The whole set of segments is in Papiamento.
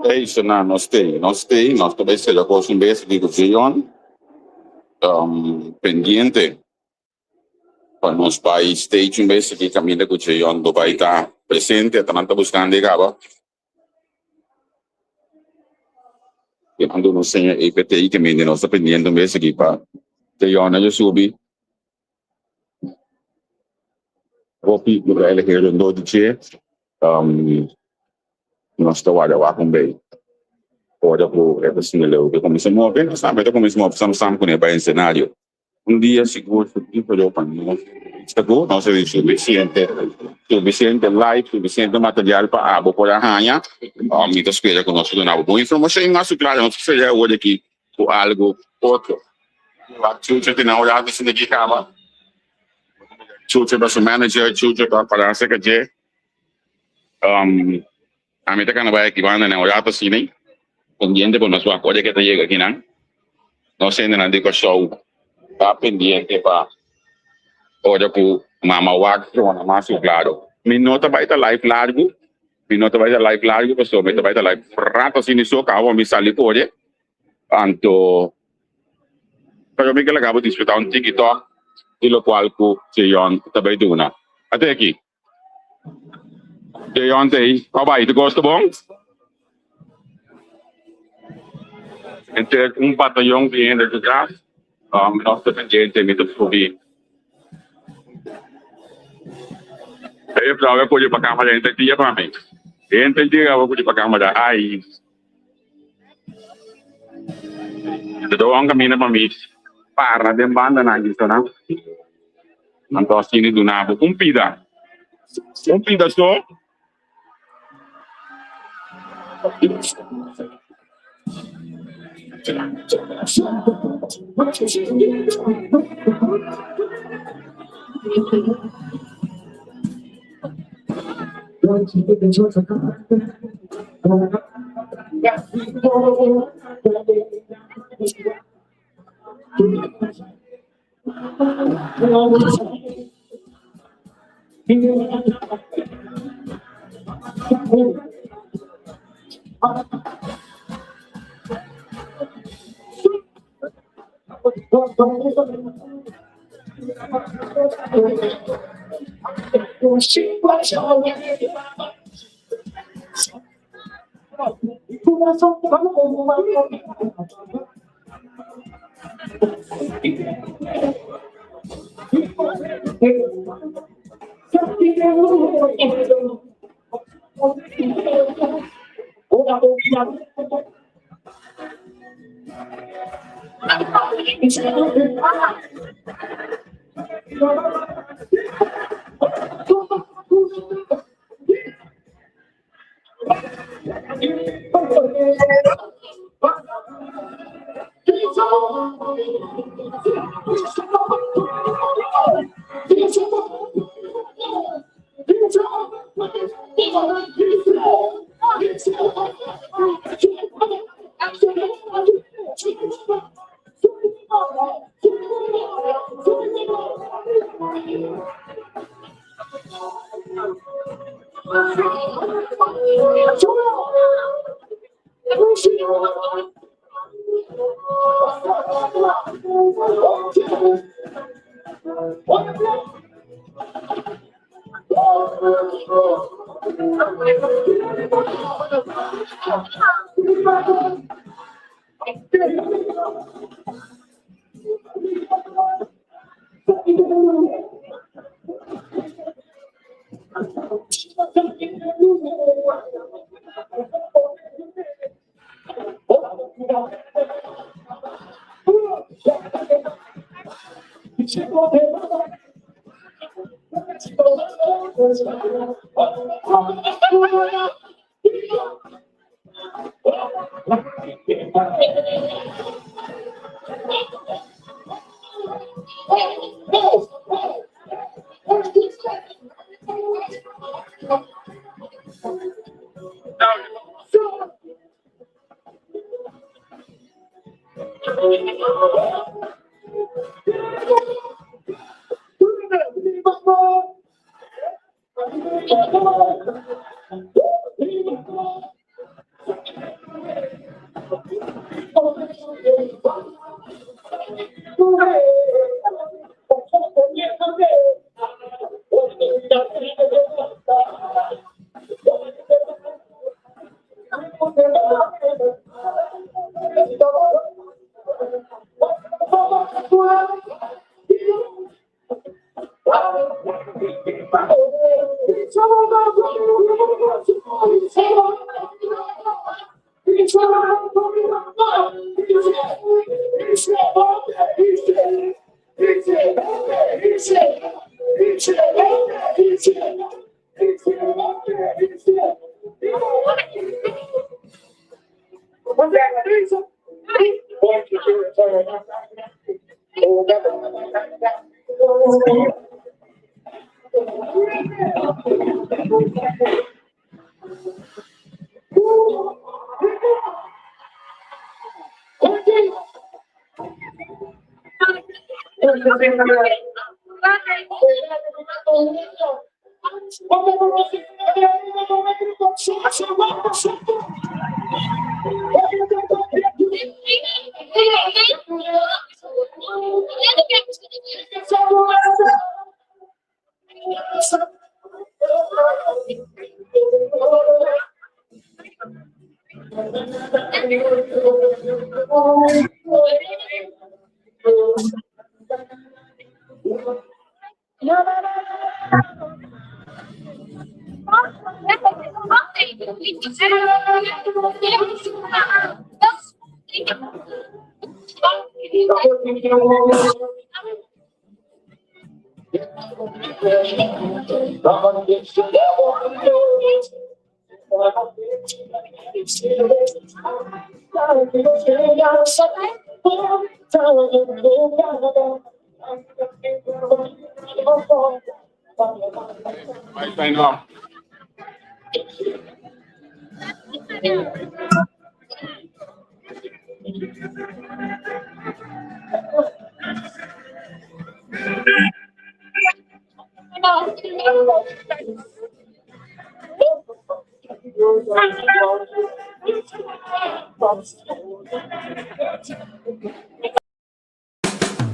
Ey sena nos tey, nos tey, nos ta bay sera cos un bes aki cu Zion, pendiente pa nos bay stage un bes aki caminda cu Zion lo bay ta presente, ata nan ta buscando e caba. E nan duna un seña EPT caminda nos ta pendiente un bes aki pa Zion a subi. Hopi lo ta elegé rondó di dje. Nos ta warda wak un bei. Ora ku e ta sinti leu ke kuminsá move, nos tambe ta kuminsá move sam sam kuné bai ensenario. Un dia sigur frutífero pa nos. Sigur nos a tin sufisiente, sufisiente light, sufisiente material pa abo por a haña. Mi ta spera ku nos a duna bo bon informashon i mas ku klaro nos ta spera awor aki ku algu otro. Wak Chucho tin nan un rato sinta aki kaba. Chucho ta su manager, Chucho ta para acerca dje. Ami ta kana bai aki banda nan un rato asina ei. Pendiente pa nos wak ora ke ta yega aki nan. Nos hendenan di Kòrsou ta pendiente pa ora ku mama wak trona mas ku klaro. Mi no ta bai ta live largu, mi no ta bai ta live largu pasobra mi ta bai ta live rato asina so kaba mi sali kore. Anto, pero mi ke laga bo disfruta un tiki tòg di lokual ku Jeyon ta bai duna. Ate aki. Jeyon ta ei, Kò bai? Tur kos ta bon? Enter un batayon di hende di tras, nos ta pendiente, mi ta subi. E juffrouw a kuri pa kamara henter dia pa mi. Henter dia a kuri pa kamara, ai. Ta un kaminda pa mi para den bandanan aki so nan. Anto asina duna bo un pida. Un pida so.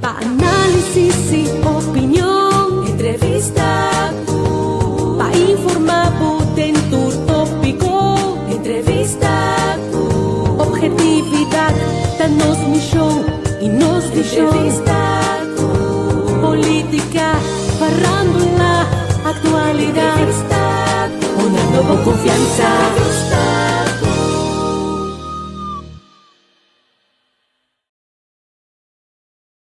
Pa análisis i opinion, entrevista ku pa informá bo den tur tópiko, entrevista ku ophetividat ta nos mishon i nos vishon, entrevista ku polítika, farándula, aktualidat, entrevista ku dunando bo konfiansa.